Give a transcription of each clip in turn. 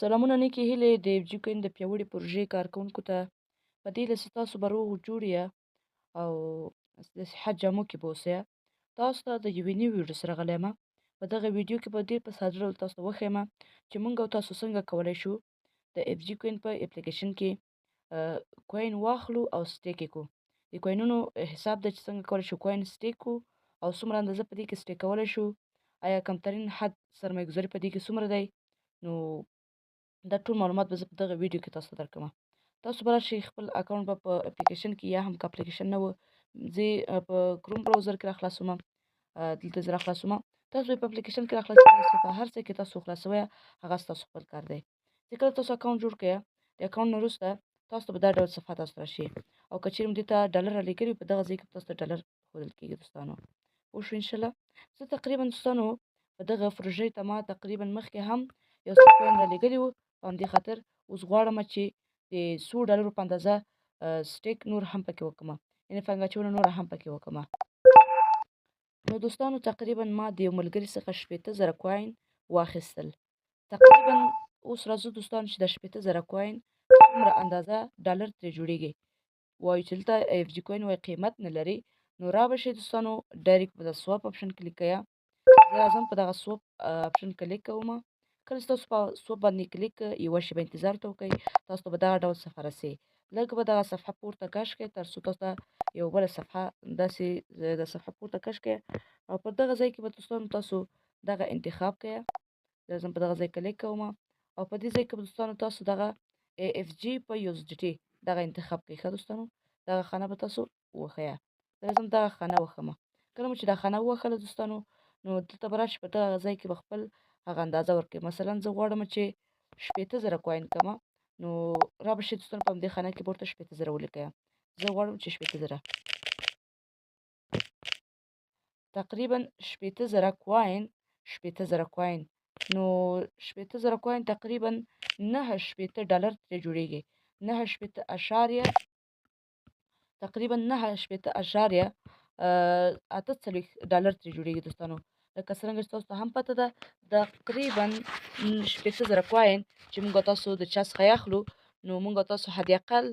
سلامونه نیکې هیلې د اف جي کوین د پیاوړي پروژې کارکوونکو ته. په دې هیله چې تاسو به روغ جوړ یه او د صحت جامو کې به اوسئ. تاسو ته د یوې نوې ویډیو سره غلی یم. په دغه ویډیو کې به ډېر په ساده ډول تاسو ته وښیم چې موږ او تاسو څنګه کولی شو د اف جي کوین په اپلیکیشن کې کوین واخلو او stake یې کړو. د کوینونو حساب دی چې څنګه کولی شو کوین stake کړو او څومره اندازه په دې کې stake کولی شو، آیا کمترین حد سرمایه ګذاري په دې کې څومره دی. نو دا ټول معلومات به زه په دغه ویډیو کې تاسو ته درکړم. تاسو به راشئ خپل اکاونټ به په اپلیکیشن کې یا هم که اپلیکیشن نه و، زه په کروم browser کې راخلاصوم، دلته زه راخلاصوم. تاسو به په اپلیکیشن کې راخلاص کړئ، په هر څه کې تاسو خلاصوئ هغه ستاسو خپل کار دی. چې کله تاسو اکاونټ جوړ کړئ، د اکاونټ نه وروسته تاسو ته به دا ډول صفحه تاسو ته راشي او که چېرې مو دې ته ډالر رالیږلي وي، په دغه ځای کې به تاسو ته ډالر ښودل کېږي. دوستانو پوه شو انشاءالله. زه تقریبا دوستانو په دغه پروژې ته ما تقریبا مخکې هم یو څه کوین رالیږلي وو، په همدې خاطر اوس غواړم چې د څو ډالرو په اندازه stake نور هم پکې وکړم، یعنې پانګه اچونه نوره هم پکې وکړم. نو دوستانو تقریبا ما د یو ملګري څخه 60,000 کوین واخیستل. تقریبا اوس راځو دوستانو چې د 60,000 کوین څومره اندازه ډالر ترې جوړیږي. وایو چې دلته اف جي کوین وایي قیمت نه لري. نو را به شئ دوستانو direct په د swap option کلیک کړئ. زه راځم په دغه swap option کلیک کوم. کله چې تاسو په swap باندې کلیک کړئ، یوه شېبه انتظار ورته وکړئ، تاسو ته به دغه ډول صفحه رسي. لږ به دغه صفحه پورته کش کړئ تر څو تاسو ته یو بله صفحه داسې د صفحه پورته کش کړئ او پر دغه ځای کې به دوستانو تاسو دغه انتخاب کړئ. زه راځم په دغه ځای کلیک کوم او په دې ځای کې به دوستانو تاسو دغه ای اف جي په یو اس ډي ټي دغه انتخاب کړئ. ښه دوستانو دغه خانه به تاسو وښیه. زه راځم دغه خانه وښم. کله مو چې دا خانه وښله دوستانو، نو دلته به راشي په دغه ځای کې به خپل هغه اندازه ورکړئ. مثلا زه غواړم چې 60,000 کوین کړم، نو را به شي دوستانو په همدې خانه کې به ورته 60,000 ولیکئ. زه غواړم چې 60,000، تقریبا 60,000 کوین، 60,000 کوین. نو 60,000 کوین تقریبا 69 ډالر ترې جوړیږي، نهه شپېته اشاریه، تقریبا نهه شپېته اشاریه اته څلوېښت ډالر ترې جوړیږي دوستانو. لکه څرنګه چې تاسو ته هم پته ده، تقریبا 60,000 کوین چې موږ تاسو د چا څخه یې اخلو، نو موږ تاسو حد اقل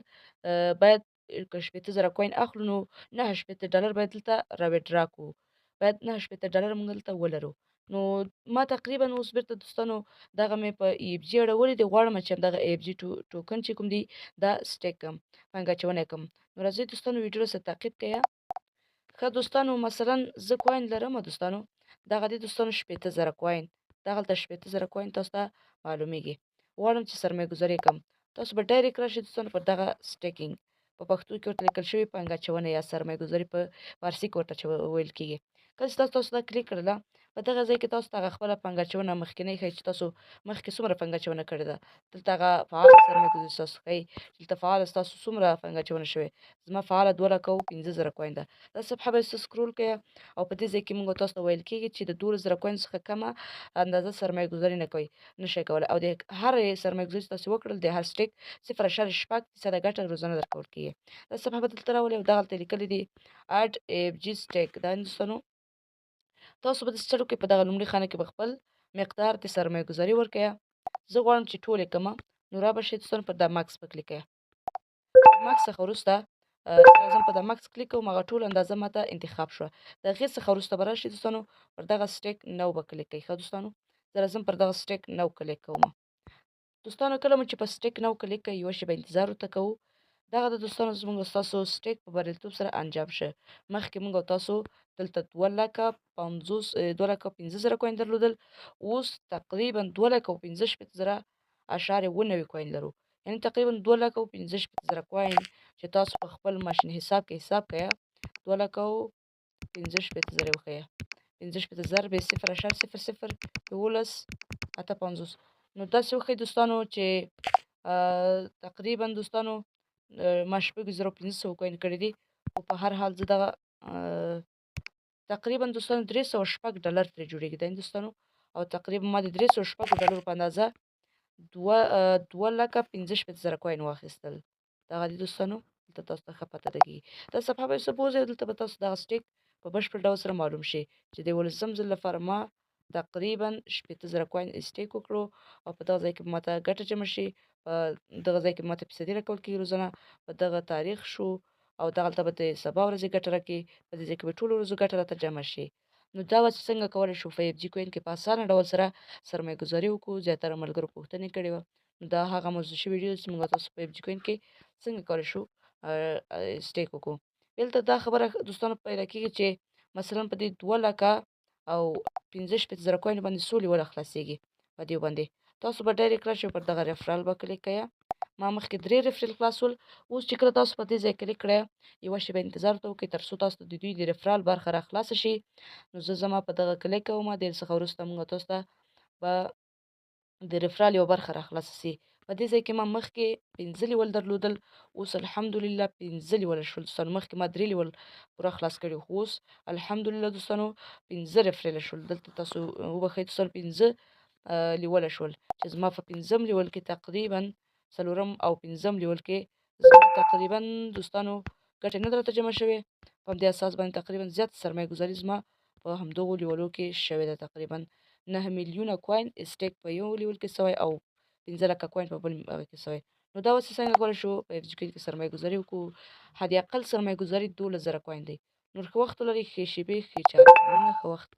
باید که 60,000 کوین اخلو نو 69 ډالر باید دلته را withdraw کړو، باید 69 ډالر موږ دلته ولرو. نو ما تقریبا اوس بیرته دوستانو دغه مې په ای اف جي اړولې دي، غواړم چې همدغه ای اف جي ټوکن چې کوم دی دا stake کړم، پانګه اچونه کړم. نو راځئ دوستانو ویډیو سره تعقیب کړئ. ښه دوستانو مثلا زه کوین لرم دوستانو، دغه دی دوستانو 60,000 کوین، دغلته 60,000 کوین تاسو ته معلومیږي. غواړم چې سرمایه ګذاري کړم. تاسو به direct راشئ دوستانو پر دغه staking، په پښتو کې ورته لیکل شوي پانګه اچونه یا سرمایه ګذاري په فارسي کې ورته ویل کېږي. کله چې تاسو دا کلیک کړله، په دغه ځای کې تاسو ته هغه خپله پانګه اچونه مخکینۍ ښیي چې تاسو مخکې څومره پانګه اچونه کړې ده. دلته هغه فعاله سرمایه ګذاري ستاسو ښیي چې دلته فعاله ستاسو څومره پانګه اچونه شوې. زما فعاله 2,05,000 کوین ده. دا صفحه به تاسو scroll کړئ او په دې ځای کې موږ تاسو ته ویل کېږي چې د 12,000 کوین څخه کمه اندازه سرمایه ګذاري نه کوئ، نه شئ کولی. او د هر سرمایه ګذاري چې تاسو وکړل د هر stake 0.6% ګټه روزانه درکول کېږي. دا صفحه به دلته راولئ او دغلته لیکلي دي add اف جي stake. دا دوستانو تاسو به داسې چلو کې په دغه لومړي خانه کې به خپل مقدار د سرمایه ګذاري ورکړئ. زه غواړم چې ټول یې کړم، نو را به شئ دوستانو پر دا max به کلیک کړئ. max څخه وروسته زه راځم په دا max کلیک کوم، هغه ټول اندازه ماته انتخاب شوه. د هغې څخه وروسته به راشئ دوستانو پر دغه stake now به کلیک کړئ. ښه دوستانو زه راځم پر دغه stake now کلیک کوم. دوستانو کله مو چې په stake now کلیک کړئ، یوه شېبه انتظار ورته کوو. دغه د دوستانو زموږ ستاسو stake په بریالیتوب سره انجام شه. مخکې موږ او تاسو دلته دوه لکه پنځوس، 2,05,000 کوین درلودل، اوس تقریبا 2,65,000 اشاریه اووه نوي کوین لرو. یعنې تقریبا 2,65,000 کوین چې تاسو په خپل ماشین حساب کې حساب کړئ، 2,65,000 یې وښیه، پنځه شپېته ضرب صفر اشاریه صفر صفر یولس اته پنځوس. نو داسې وښیي دوستانو چې تقریبا دوستانو ما 6,500 کوین کړي دي. خو په هر حال زه دغه تقریبا دوستانو درې سوه شپږ ډالر ترې جوړېږي دا دوستانو. او تقریبا ما د درې سوه شپږو ډالرو په اندازه 2,65,000 کوین واخیستل. دغه دي دوستانو دلته تاسو ته ښه پته لګېږي. دا صفحه به یې څه بوځئ، دلته به تاسو دغه stake په بشپړ ډول سره معلوم شي چې د یولسم ځل لپاره ما تقریبا 60,000 coin stake وکړو او په دغه ځای کې به ماته ګټه جمع شي. په دغه ځای کې ماته فیصدي راکول کېږي روزانه په دغه تاریخ شو او دغلته به د سبا ورځې ګټه راکړي، په دې ځای کې به ټولو ورځو ګټه راته جمع شي. نو دا وه چې څنګه کولی شو په اف جي کوین کې په اسانه ډول سره سرمایه ګذاري وکړو. زیاتره ملګرو پوښتنې کړې وه. نو دا هغه موضوع شوي ویډیو چې موږ تاسو په اف جي کوین کې څنګه کولی شو stake وکړو. دلته دا خبره دوستانو پیدا کېږي چې مثلا په دې 2,65,000 coin باندې څو لیوله خلاصېږي. په دې باندې تاسو به direct راشئ، پر دغه referral به کلیک کړئ. ما مخکې درې referral خلاصول. اوس چې کله تاسو په دې ځای کلیک کړئ، یوه شېبه انتظار ورته وکړئ تر څو تاسو ته د دوی د referral برخه را خلاصه شي. نو زه زما په دغه کلیک کوم، دې څخه وروسته موږ تاسو ته به د referral یوه برخه را خلاصه شي. په دې ځای کې ما مخکې پنځه level درلودل، اوس الحمدلله پنځه level شول دوستانو. مخکې ما درې level پوره خلاص کړي، خو اوس الحمدلله دوستانو پنځه referral شول. دلته تاسو وبخښئ دوستانو، پنځه level شول چې زما په پنځم level کې تقریبا څلورم او پنځم level کې زما تقریبا دوستانو ګټې نه ده راته جمع شوې. په همدې اساس باندې تقریبا زیات سرمایه ګذاري زما په همدغو level و کې شوې ده. تقریبا 9 میلیونه coin stake په یو level کې سوی او 5 لکه coin په بل هغه کې سوی. نو دا اوس څنګه کولی شو په اف جي کې سرمایه ګذاري وکړو؟ حد اقل سرمایه ګذاري 12,000 coin دی. نور ښه وخت ولرئ، ښې شېبې، ښې چارې. مننه، ښه وخت.